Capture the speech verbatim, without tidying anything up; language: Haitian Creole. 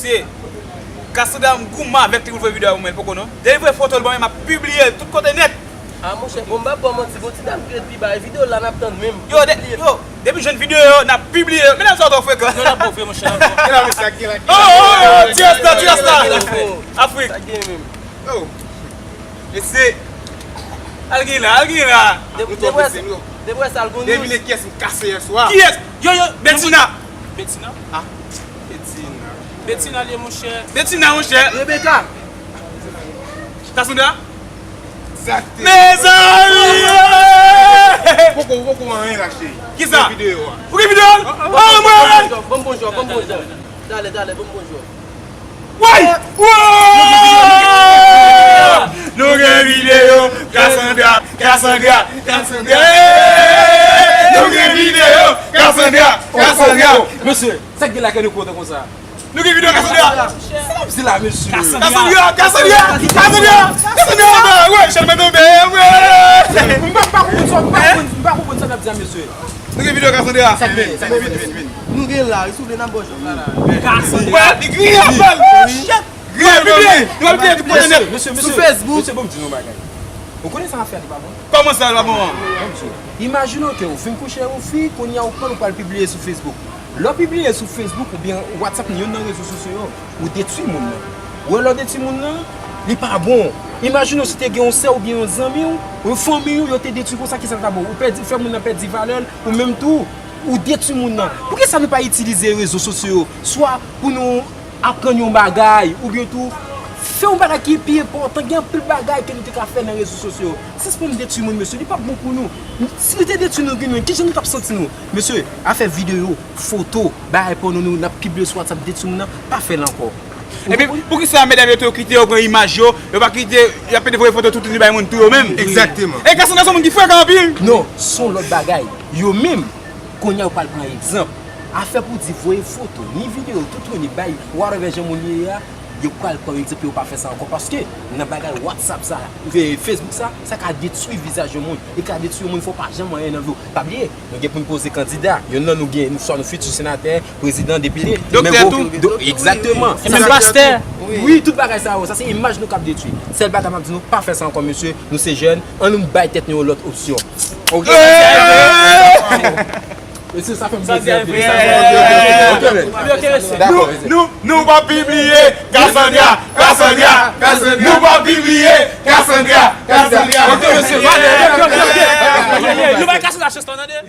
Mesye, Cassandra, m goumen avèk li pou l voye videyo a pou mwen, l poko non. Depi l voye foto l ban mwen, m ap pibliye l tout kote nèt. A monchè, bon, m p ap ba w manti, gon ti dam ki ret pi ba, e videyo la n ap tann menm. Yo, de, yo, depi jwenn videyo yo, n ap pibliye yo. Medam sa yo twò frekan. Yo, n ap bon vre, monchè, n ap bon. Gen la, mesye, gen la. Oh, oh, oh, ti rasta, ti rasta. Afrik. Sa gen menm. Oh. Mesye, al gen la, al gen la. Nou twò prese, nou. Depi wè sa, al gon news. Devine kiyès m kase yè swa. Kiyès? Yo, yo, Betina. Betina? Ah, Betina. Betina li ye, monchè. Betina, monchè. Rebecca. Cassandra? Exactement. Mezanmi! Poko, poko anyen la, cheri. Kisa? Videyo a. Ou gen videyo? Oh, mwen! Bon, bon, bon, bon, bon. Dale, dale, bon, bon. Woy! Woy! Nou gen videyo, Cassandra, Cassandra, Cassandra. Hey! Nou gen videyo, Cassandra, Cassandra. Mesye, sa k gen la ke nou kontan konsa? Nou gen videyo, Cassandra. Sa n ap di la, mesye? Cassandra, Cassandra, Cassandra, Cassandra. Woy, chèn mwen tonbe, woy. M pa, m pa konprann sa, m pa konprann, m pa konprann sa n ap di la, mesye. Nou gen videyo Cassandra. Sa vin, sa vin, vin, vin, vin. Nou gen la, si w vle n ap ba w chans la, la. Cassandra. Wè, li griyen anpil. Wi. Griyen, pibliye. Nou va pibliye tout kote nèt. Mesye, mesye, sou Facebook. Mesye, bon, m di nou yon bagay. Ou konnen sa n ap fè a, li pa bon? Kòman sa, li pa bon an? Bon, mesye. Imajine w ke ou fin kouche yon fi, kounye a ou pran l, ou pral pibliye sou Facebook. Lè w pibliye sou Facebook oubyen WhatsApp, ni youn nan rezo sosyo yo, ou detwi moun nan. Ou wè lè w detwi moun nan, li pa bon. Imajine w si te gen yon sè w oubyen yon zanmi w, yon fanmi w, yo te detwi konsa, kisa l ta bon? Ou pèdi, fè moun nan pèdi valè l, ou menm tou, ou detwi moun nan. Poukisa nou pa itilize rezo sosyo yo, swa pou nou aprann yon bagay, oubyen tou, fè yon bagay ki pi enpòtan? Gen anpil bagay ke nou te ka fè nan rezo sosyo yo. Sispann detwi moun, mesye, li p ap bon pou nou. Si li te detwi nou, gen nou, kijan nou t ap santi nou? Mesye, afè videyo, foto, bagay pòno nou, n ap pibliye sou WhatsApp, detwi moun nan, pa fè l ankò. Epi, poukisa medam yo tou yo kite yo pran imaj yo, yo pa kite, y ap voye foto tout li bay moun tou yo menm? Egzakteman. E Cassandra se yon moun ki frekan anpil. Non, se yon lòt bagay. Yo menm, kounye a yo pral pran egzanp. Afè pou di voye foto, ni videyo, tout moun li bay, whatever jan moun li ye a, yo pral pran egzanp, yo pa fè sa ankò. Paske, nan bagay WhatsApp sa, e, Facebook sa, sa ka detwi vizaj yon moun. E ka detwi yon moun, fò w pa janm anyen nan vi w. Pa bliye, nou gen pou n poze kandida. Yonn nan nou gen, swa nou fiti senatè, prezidan, depite. Doktè tou. Egzakteman. E menm pastè. Wi, tout bagay sa yo, sa se imaj nou k ap detwi. Sèl bagay m ap di nou, pa fè sa ankò, mesye. Nou se jèn, ann nou bay tèt nou yon lòt opsyon. Oke? Mesye, sa fè m plezi anpil. Sa fè m plezi. Oke, men. Dakò, mesye. Nou, nou, nou p ap pibliye Cassandra, Cassandra, Cassandra. Nou p ap pibliye Cassandra, Cassandra. Oke, mesye. Nou bay Cassandra chans lan, tande.